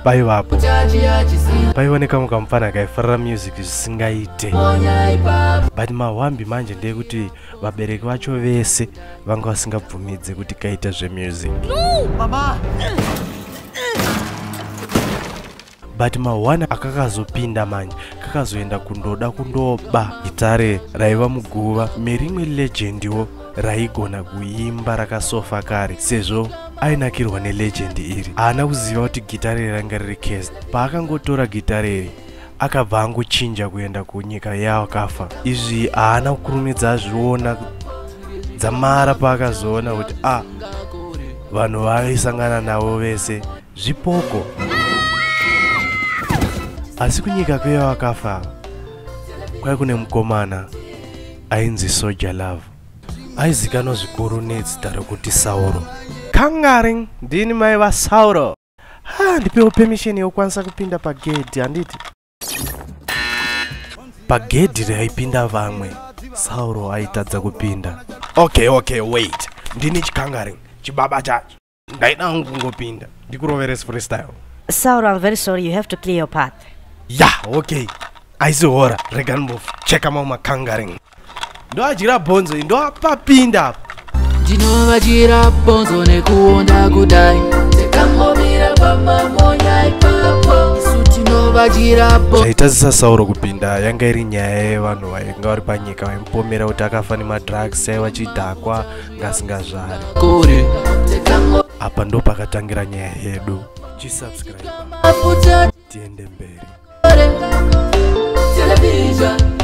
Paivapo paiva nekamwe kamufana kaifarira music zvisingaite, but mahwambi manje ndeyekuti vabereki vacho vese vanga vasingabvumidze kuti kaita zvemusic. But mahwana akakazopinda manje kakazoenda kundoda kundoba gitare raiva muguva merimwe legendiwo raigona kuimba rakasofa kare. Sezvo ainakirwa nelegend iri, haana kuziva kuti gitare ranga riri cursed. Paakangotora gitare iri, akabva angochinja kuenda kunyika yawakafa. Izvi haana kukurumidza azviona dzamara paakazoona kuti a vanhu vaaisangana navo vese zvipoko. Asi kunyika kweyawakafa kwai kune mukomana ainzi Soul Jah Love, aizikanwa zvikuru nezita rokuti Sauro. Kangaring, ndini mai vaSauro. Ha, ndipewo permission yokukwanisa kupinda pagedhi. Handiti pagedhi raipinda vamwe, Sauro aitadza kupinda. Okay, wait, ndini chikangaring, chibaba chacho. Ndaida hangu kungopinda ndikuroveresi freestyle. Sauro, I'm very sorry. You have to clear your path. Ya, okay, aisihora. Rega ndimbocheka mamwe makangaring. Ndoadyira bhonzo, ndoapapinda apa. Ndinovachira bhonzo nekuonda kudai, takambomira pamamonya ipapo. Isu tinovachira. Zvaitadzisa Sauro kupinda yanga iri nyaya yevanhu vainga vari panyika vaimupomera kuti akafa nemadrugs, aiva chidhakwa ngasingazvari. Kore. Apa ndo pakatangira nyaya yedu. Chisubscribe mafuta tiende mberi. Television.